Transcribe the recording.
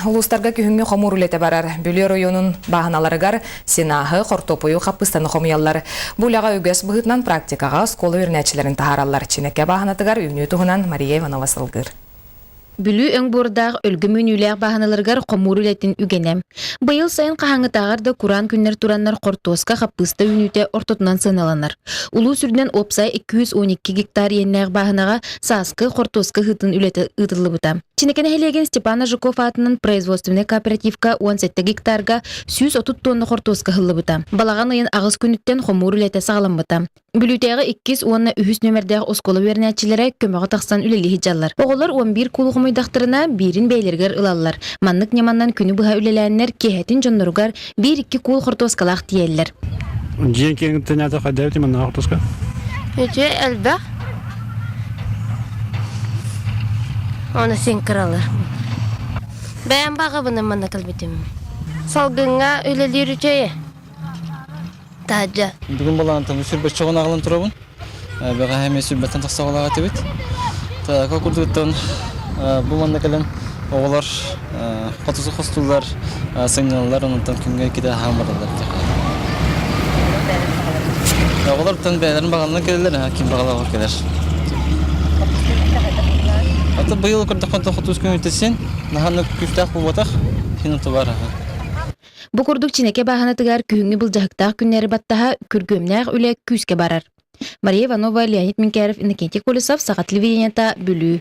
Улуустарга күһүҥҥү хомуур үлэтэ барар. Бүлүү оройуонун бааһыналарыгар сенааһы, хортуоппуйу, хаппыстаны хомуйаллар. Бу үлэҕэ үгэс быһыытынан практикаҕа оскуола үөрэнээччилэрин таһаараллар. Чинэкэ бааһынатыгар үүнүү туһунан Мария Иванова салгыыр. Бүлүү өҥ буордаах өлгөм үүнүүлээх бааһыналарыгар хомуур үлэтин үгэнэ. Быйыл сайын хаһааҥҥытааҕар да кураан күннэр тураннар хортуоска хаппыыста үүнүүтэ ортотунан сыаналанар. Улуус үрдүнэн уопсай 212 гектар иэннээх бааһынаҕа сааскы хортуоска ыһыытын үлэтэ ыытыллыбыта. Чинэкэ нэһилиэгин Степан Жуков аатынан производственнай кооперативка 17 гектарга 130 тонна хортуоска ыһыллыбыта. Балаҕан ыйын аҕыс күнүттэн хомуур үлэтэ саҕаламмыта. Бүлүүтээҕи иккис уонна үһүс нүөмэрдээх оскуола үөрэнээччилэрэ көмөҕө тахсан үлэлии сылдьаллар. Оҕолор 11 куулу хомуйдахтарына, биирин бэйэлэригэр ылаллар. Маннык ньыманан күнү быһа үлэлээннэр киэһэтин дьонноругар биир-икки куул хортуоскалаах тиийэллэр. Дьиэҥ киэҥиттэн ята хайдабыт манна хортуоска? Үтүө элбэх. Оны син кыралар. Бэйэм баҕабынан манна кэлбитим. Салгыҥҥа үлэлиир үчүөйэ. Таһырдьа. Бүгүн балаантан сүрбэччэҕин аҕалан турабын. Бэҕэһээ эмиэ сүрбэттэн тахсаҕалаах этибит. Така курдуктан бу манна кэлэн оҕолор хотусу хостууллар, сынньаналлар, онтон күҥҥэ иккитэ аһаан бараллар. Оҕолортон бэйэлэрин баҕаларынан кэлэллэр, ким баҕалаах кэлэр. Ата быйыл көрдөххө хотус күн наһаа күүстээх буолбатах, хин бар. Бу курдук Чинэкэ бааһынатыгар күһүҥҥү былдьаһыктаах күннэри баттаһа күргүөмнээх үлэ күүскэ барар. Мария Иванова, Леонид Минкяров, Иннокентий Колесов, Саха телевидениета, Бүлүү.